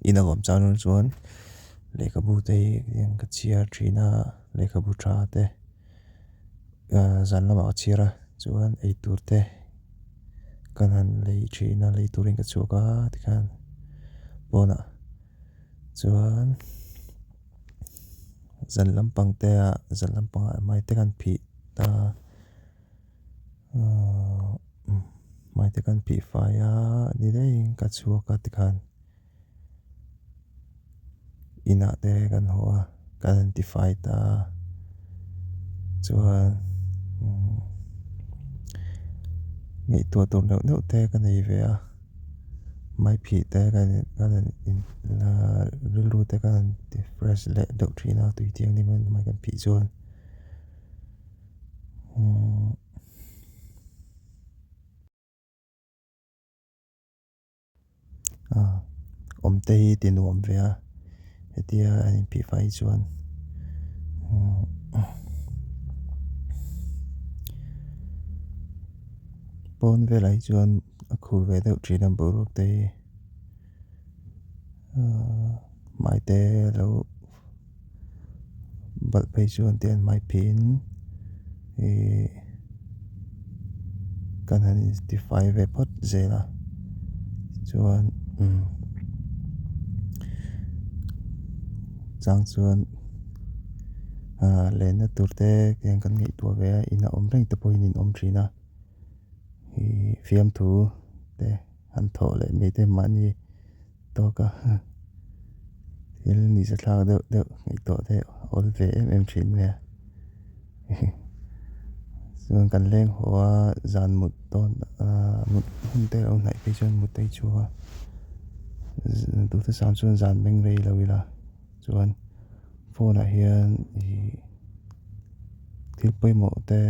Ina ka awm chang dawn chuan lehkhabu te hi hian ka chhiar thin a, lehkhabu tha te zan lamah ka chhiar a chuan eitur te kan han lei thin a, lei turin ka chhuak a tikhan pawnah chuan zan lampang te ah zan lampangah hmai te kan phih ta. Hmai te kan phih fai a ni daihin ka chhuak a tikhan inah te kan haw a kan han ti fai ta a chuan ngaihtuah tur neuh neuh te ka nei ve a hmai phih te kan in rilru te kan han ti fresh leh deuh thin a tui thianghlim hmai kan phih chuan. Awm te hi ti nuam ve a hetia an inphih fai hi chuan pawn velah hi chuan a khur ve deuh thin a boruak te hi hmai te lo. Balh phei chuan te an hmai phihin ihh kan han intifai ve phawt zel a tichuan umm chang chuan ahh lenna tur te hian kan ngaihtuah ve a in a awm reng te pawhin in awm thin a ihh fiamthu te han thawh leh mai te mahni. Tawk a, thil ni sa thlak deuh deuh ngaihtuah te awl ve em em thin mai a. Chuan kan leng haw a, zan mut dawn mut hun te a lo hnaih phei chuan mut te hi chhuak a. Duhthusam chuan zan meng rei lo ila chuan phone ah hian ih thil pawimawh te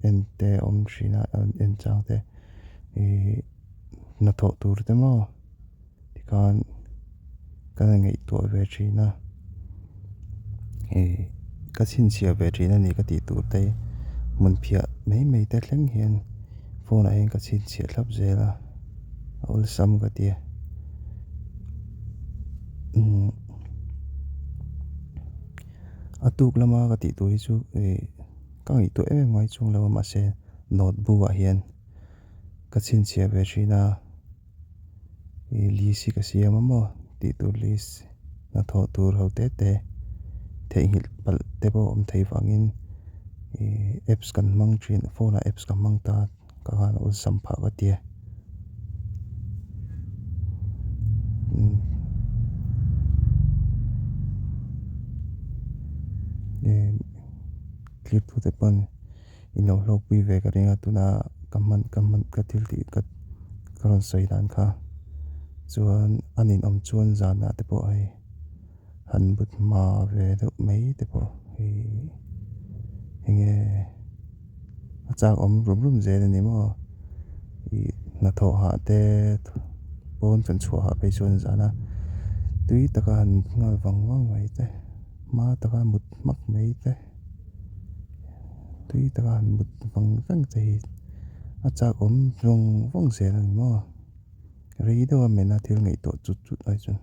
en te a awm thin a, en chang te ih. Hnathawh tur te maw tikhan ka la ngaihtuah ve thin a ih ka chhinchhiah ve thin a ni ka tih tur te hmun phiah mai mai te thleng hian phone ah hian ka chhinchhiah thlap zel a a awlsam ka ti a umm a tuk lama ka tih tur hi chu ih ka ngaihtuah em em ngai chung lo a mahse notebook ah hian. Ka chhinchhiah ve thin a, ih list hi ka siam a maw tih tur list hnathawh tur ho te te theihnghilh palh te pawh a awm thei vangin ih apps kan hmang thin phone ah apps ka hmang ta ka khan awlsam phah ka tia. Clip tu te pawn. In lo hlawkpui ve ka ring a tuna ka hman ka hman ka thil tih ka ka rawn sawi dan kha chuan a ninawm chuan zanah te pawh hei han but hma ve deuh mai te pawh hei enge a chak awm rum rum zel a ni maw ih hnathawh hah te pawn kan chhuah hah phei chuan zana tui taka han nghal vang vang mai te hma taka mut hmak mai te. Tui taka han mut vang vang te hi a chak awm vawng vawng zel a ni maw? Rei deuh a mena thil ngaihtuah chut chut ai chuan.